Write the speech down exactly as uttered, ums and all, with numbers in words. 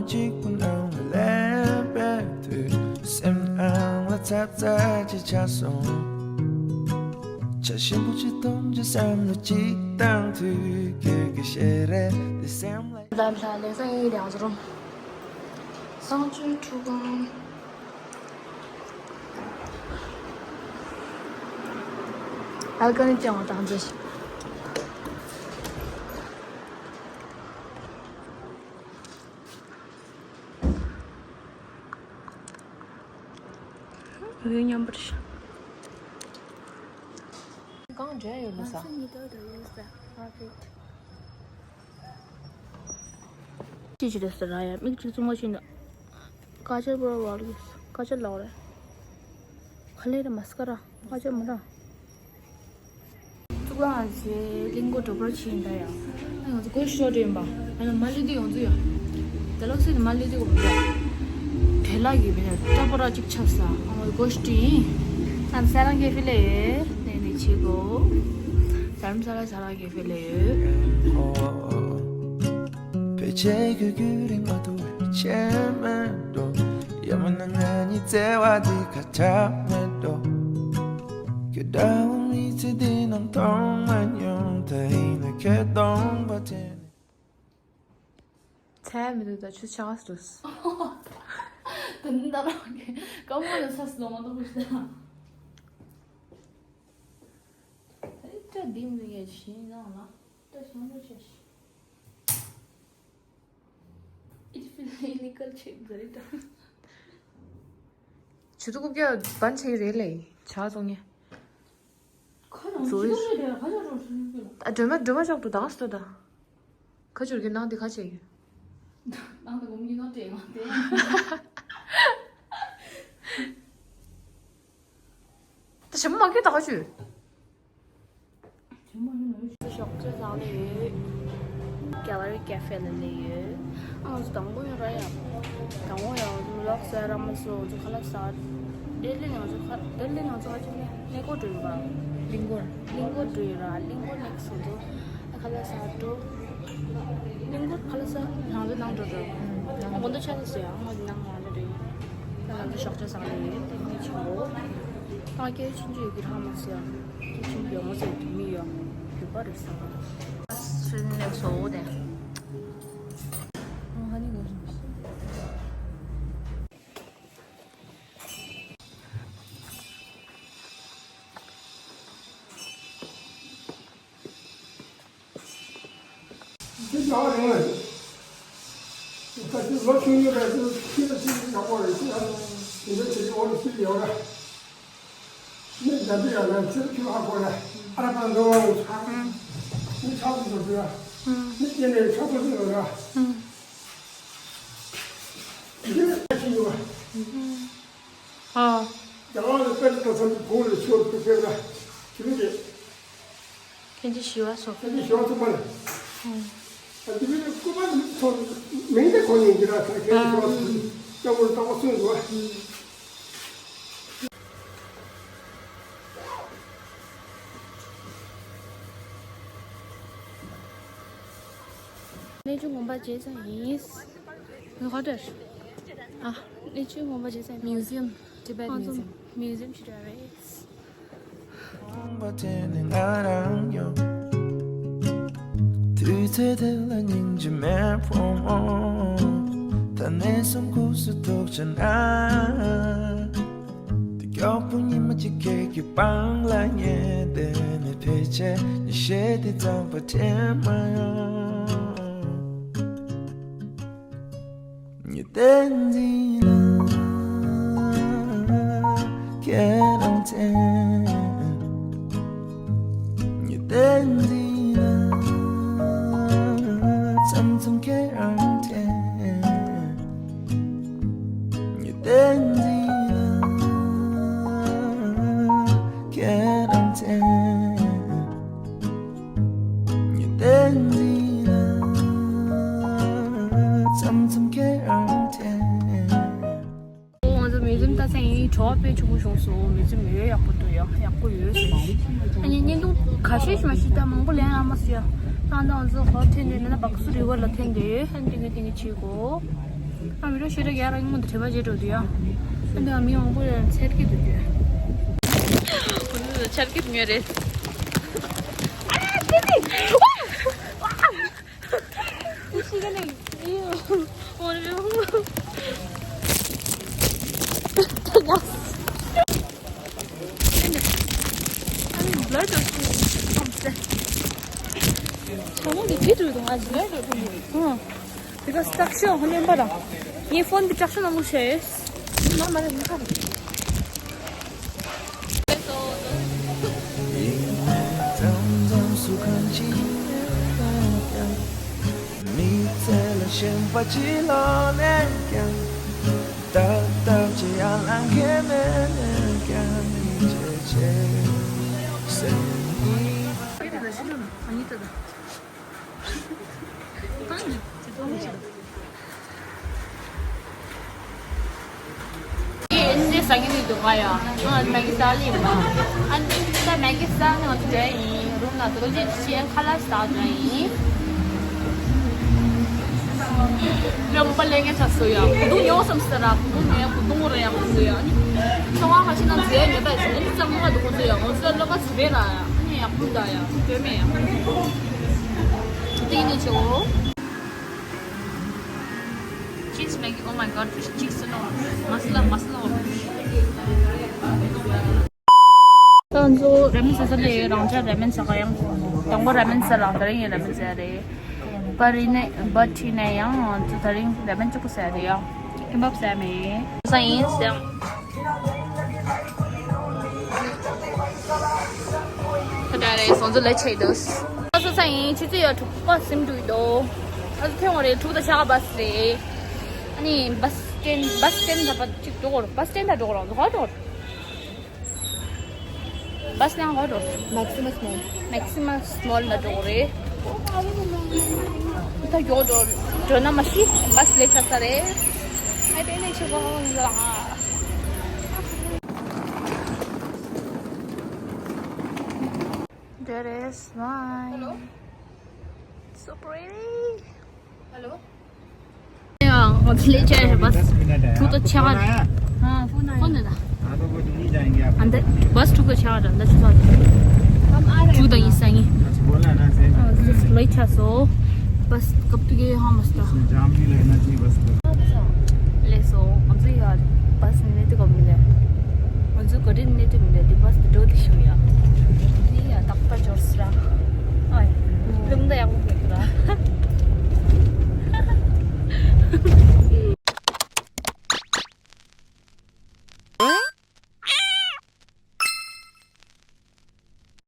གཅིག་པུ་ནང་ལ་སླེབས་པའི་དུས། སེམས་ནང་ལ་ཚ་ཚ་ཅིག་ཆགས་སོང་། བྱ་ཞིམ་པོ་ཅིག་འཐུང་བྱེད་བསམ་བློ་ཅིག་བཏང་དུས། ཁྱོད་ཀྱི་ཞལ་རས་དེ་སེམས་ལ། ལམ་ལ་ལེགས་བཟང་ཡིན་ཡང་རུང་། གསང་སྤྱོད་ཁྲུས་ཁང་། ཨལ་ཀ་ནི་ཅང་བ་དང་འཛེས། ཡོད་མཉམ་པར་ཤ། གང་འདྲ་ཡོད་ལ་ས། ཅི་ཅི་རེད་ཟེར་ན་ཡ་མིག་གཅིག་བཙུམ་མ་ཕྱིན་ན། ཀ་ཅར་པོ་ར་བར་གི་ཀ་ཅར་ལག་རེད། ཁ་ལས་རེད་མ་སི་ཀ་ར་ཀ་ཅར་མ་ར། གཙུག་ལག་ཁང་ཆེ་གླིང་སྐོར་འགྲོ་པར་ཕྱིན་ད་ཡ། ང་ཚོ་སྒོ་ཤོར་དྲན་པ། ང་ཚོ་མ་ལི་དུ་ཡོང་ཚུལ་ཡ། ད་ལོ་སི་མ་ལི་དུ་གོ་འདྲ། དེ་ལ་གི་མི་ནས་ཏྲ་པོ་ར་གཅིག་ཆབ་ས་ཨང་སྒོ་ཤོར་དྲན། ཨ་ས་རང་གི་ཕི་ལེ་ནས་ནས་ཆེ་གོ། དྷ་རམ་ས་ལ་ས་རང་གི་ཕི་ལེ་ཡོད། ཕལ་ཆེར་ཁྱོད་ཁྱོད་རིང་མ་ཐུབ་པའི་ཆད་མེད་འགྲོ། ཡང་མིན་ན་ང་གཉིས་བརྩེ་བ་འདི་ཁ་གྲག་མེད་འགྲོ། ཁྱོད་འདྲ་བོ་མི་ཚེ་འདི་ནང་མཐོང་མ་མྱོང་། ད་ཡིན་ན་ཁྱོད་སྟོང་པ་དེ་ནི། ཚད་མི་འདུག་ད་ཆུ་ཆགས་སུ། ད་ནི་ད་རང་གི་ཀ་མོ་ལ་ཚ་སུ་ལོ་མ་ཏོག་པོ་ཞིག་ད། ད་ནི་སྐྲ་ལྡེམ་ལ་ངས་བྱིན་ནང་ལ་སྐྲ་ཞིམ་པོ་བྱས་ཤིག It will illegal shape the return. ཆུ་ཚོད་དགུ་བརྒྱ་བན་ཆེ་རེད་ལེ། ཆ་ཚོང་ངེ། ཁ་ནང་ཆུ་ཚོད་རེད་ཁ་ཆ་རོ་ཞུ་ཡོད་ལ། ཨ་སྒྲོལ་མ་སྒྲོལ་མ་ཅོག་ཏུ་དག་སྟོ་ད། ཁ་ཆུར་གི་ནང་དེ་ཁ་ཆེ་ཡོད། ནང་དུ་གོམ་གྱི་ནང་དྲན་ཡོང་དེ། ད་ཞིམ་པོ་མ་ཁྱོད་དག་ཆུ། ཞོགས་ཇ་བཟང་ལེ་ཡོད། Gallery Cafe ལ་ལེ་ཡོད། ཨ་ང་ཚོ་དང་པོ་ཡོད་ར་ཡ། དང་པོ་ཡང་ལོག་ས་ར་མ་སོ་ཚོ་ཁ་ལག་ཟ། ལྡི་ལི་ང་ཚོ་ཁ་ལྡི་ལི་ང་ཚོ་ཨ་ཅི་ནས་གནས་སྐོར་འགྲོ་ཡོད་པ། གླིང་སྐོར། གླིང་སྐོར་འགྲོ་ཡོད་ར་གླིང་སྐོར་next ང་ཚོ་ཁ་ལག་ཟ་འགྲོ། གླིང་སྐོར་ཁ་ལག་ཟ་ང་ཚོ་ནང་འགྲོ་འགྲོ། ཨ་མགོ་འདོད་ཆ་ཚ་ཟེར་ཨ་ང་ནང་ང་ལ་རེད། ང་ཚོ་ཞོགས་ཇ་བཟང་ལེ་ཡོད་དེ་ནས་ཆེན་པོ། ད་སྐད་ཆུང་ཆུང་ཡོད་ཀྱི་རང་མ་ཟེར། ཁྱིམ་གྱི་ངོ་ཚ་དུ་མི་ཡོད། རྒྱུ་པ་རེད་ས། སྲིན་ནས་སོ་དེ། ཨོ་ཧ་ནི་ངོ་ཤེས། འདི་ལོ་རིང་ལ། ད་ཅི་ལོ་ཆུང་ཆུང་རེད་དུ་ཁྱི་ལ་ཅི་ཡག་པོ་རེད་ཅི་ཡང་། དེ་འདྲ་བྱེད་ཀྱི་འོ་ལ་ཅི་ཡོད་རེད། མི་འདྲ་འདི་ཡང་ན་ཚེ་ཁྱི་ཧ་གོ་རེད། ཨ་ར་པ་འདོ་བ་ཡོད་ཚ། མི་ཆགས་སུ་འགྲོ་རྒྱུ་ར། མི་སྐྱེ་ནས་ཆགས་སུ་འགྲོ་ར། འདི་ལ་ཅི་ཡོད་ར། ཨ། རྒྱ་གར་ལ་དཔེ་ལ་བསམ་པའི་གོང་ལ་ཆོས་ཀྱི་དཔེ་ལ་ཞུ་རྒྱུ། ཁྱེད་ཀྱི་ཞི་བ་སོགས། ཁྱེད་ཀྱི་ཞི་བ་ཐུབ་པ་ལ། ཨ་འདི་བས་སྐུ་པར་ཚོ་མིང་དེ་གོ་ནས་འདི་ར་ཁྱེད་ཀྱི་ཞི་བ་ཐུབ་པ་ལ་སྐྱབས་མགོན་རྟག་པར་གསུངས་འདུག་བ། གནས་ཆུང་དགོན་པ་བྱས་ཙང་ཡིན། ཧོ་ཊེལ། ཨ། གནས་ཆུང་དགོན་པ་བྱས་ཙང་ཡིན། Museum, Tibet Museum. Museum ཞིག་འདྲ་རེད། དུས་ཚོད་དེ་ལ་སྙིང་རྗེ་མེད་ཕོ་མོ། ད་ནས་སུམ་ཁུག་སུ་ཐུག་ཆ་ན། དེ་མགྱོགས་པོ་ཉི་མ་གཅིག་ཁྱེད་ཀྱི་པང་ལ་ཉལ་བསྡད་ནས་ཕལ་ཆེར་ཉི་ཤེལ་དེ་གཙང་པ་དྲན་མ་ཡོང་། ཉི་ཟླའི་མདུན་ལ་ཁྱེད་རང་དྲན། ཉི་ཟླའི་མདུན་ལ་མཚམས་མཚམས་ཁྱེད་རང་དྲན། ཉི་ཟླའི་མདུན་ལ་ཁྱེད་རང་དྲན། ཉི་ཟླའི་མདུན་ལ་མཚམས་མཚམས་ཁྱེད་རང་དྲན། ང་ཚོ་མིའུ་ཛིམ་ལྟ་ས་ཡིན། གྲོད་པ་དཔེ་ཆུང་ངུ་བྱུང་སོང་། མིའུ་ཛིམ་ཡོད་ཡག་པོ་འདུག་ཡག་ཡག་པོ་ཡོད་ཟེར། ཨ་ནི་བརྙན་ཐུང་ཁ་ཤས་ཤིག་མ་ཤེས་ད་མང་པོ་ལེན་ཨ་མ་ཟེར། ད་ང་ཚོ་ཧོ་ཊེལ་ནས་ན་བག་སུ་རི་ཝར་ལ་ཐོན་དེ་ཡོད། ཧན་ཏིང་ངེ་ཏིང་ངེ་བྱེད་དགོས། ཨ་མི་རོ་ཤེས་ར་ཡ་ར་ངོ་འདི་བྲེལ་བ་བྱེད་འགྲོ་དུས་ཡ། ཨ་འདི་ཨ་མི་མང་པོ་ཡ་ཚད་ཀྱི་འདུག་རྒྱུ། ཁོ་ཚོ་ཆར་གི་ཉོས་རེད། ཨ་ཤི་ག་ནས་ཡིན། འོ་རེད། ཨ་ནི་བློ་ལ་སོང་ཙང་། ཚང་མ་འདི་འདི་འགྲོ་དང་ཨ་ནི་བློ་ལ་སོང་། ཧུང་། དེ་ག་སྟག་ཤོག་ཧོ་ནེམ་པ་རང་། ངའི་ཕོན་འདི་སྟག་ཤོག་ནང་ལོགས་བྱས། ང་མ་རེད་ང་ཁ་རེད། མི་ཚེ་ལ་ཞེན་པ་ཅི་ལོག་ནས་ཀྱང་། ཏག་ཏག་ཅི་ཡང་ལང་གེ་མེད་ནས་ཀྱང་ཡིད་ཆེས་བྱེད་སེམས་ཡིན། ངས་ཨེ་ནས་ཟ་གི་མི་འདུག་ང་ཡ། ང་མེག་གི་ཟ་ལེ་ཡིན་པ། ཨ་ནི་ད་མེག་གི་ཟ་ནས་ང་ཚོ་འགྲོ་ཡིན། རུམ་ནང་དུ་ལོ་རྒྱུས་ཤེས་ཁ་ལག་ཟ་འགྲོ་ཡིན། ལས་མོ་པ་ལས་ངན་ཆགས་སོ་ཡ། གོས་ཐུང་ཉོ་བསམ་ཟེར་ར། གོས་ཐུང་ཉོ་ཡ། གོས་ཐུང་རེ་ཡ་མོ་ཟེར་ཡ། ཨ་ནི་ཚོང་ཁང་ཁ་ཤས་ནང་འཛུལ་ཡ་མེད་པ་ཟེར། ཨ་ནི་ཚང་མ་འདུག་གོ་ཟེར་ཡ། ང་ཚོ་ལོ་ཀ་ཚུ་རེད་ར་ཡ། ཨ་ནི་ཡག་པོ་འདུག་ཡ། སྤྲོད་མེད་ཡ། དེ་ནས་ཆེ་བོ། Cheese Maggi, oh my god, cheese no. Masala, masala. ད་ང་ཚོ་ར་མེན་ཟ་ས་ལས་རང་ཅག་ར་མེན་ཟ་ག་ཡང་། དང་པོ་ར་མེན་ཟ་རང་། དེ་རིང་ཡང་ར་མེན་ཟ་རེད། པ་རི་ནས་པ་ཁྲི་ནས་ཡང་ང་ཚོ་དེ་རིང་ར་མེན་གཅིག་པོ་ཟ་རེད་ཡ། ཁིམ་པབ་ཟ་མེད། ཟ་ཡིན་ཟ། ད་ལྟ་རེད་སོང་ཚོ་ལས་ཆེ་འདུག་ཨ་སོ་ས་ཡིན་ཆུ་ཚོད་ཡ་དྲུག་པ་ཟིན་འགྲོ་ཡི་འདུག་ཨ་སོ་ཐེངས་འོ་རེད། དྲུག་དང་ཕྱེད་ཀ་བ་སི་རེད། ཨ་ནི་བ་སི་སི་ཊེན་བ་སི་སི་ཊེན་ད་པ་ཅིག་འགྲོ་གོ་རེད། བ་སི་སི་ཊེན་ད་འགྲོ་གོ་རེད། འགྲོ་གོ་རེད། བ་སི་ནང་ཧོ་འགྲོ། Maximus Mall. Maximus Mall ལ་འགྲོ་གོ་རེད། ད་མགྱོགས་འགྲོ་འགྲོ་ན་མ་ཤི། བ་སི་ལེ་ཆ་ས་རེད། ཨ་དེ་ནས་ཆུ་གོ་ལ། There is wine. Hello. So pretty. Hello. ཡང་ང་ཚོ་ལས་བྱས་རེད། བ་སི་དྲུག་དང་ཕྱེད་ཀ་རེད། ཧ་ཧྥོན་ནས་ད། ཨ་འདི་བ་སི་དྲུག་དང་ཕྱེད་ཀ་རེད། འདི་ཆུ་ཚོད་དྲུག་དང་ཉི་ཤུ་རྩ་གཉིས། ཨ་འདི་ལས་ཆགས་སོ། བ་སི་སྐབས་དུས་ཀྱི་ཧ་མ་སི་ད།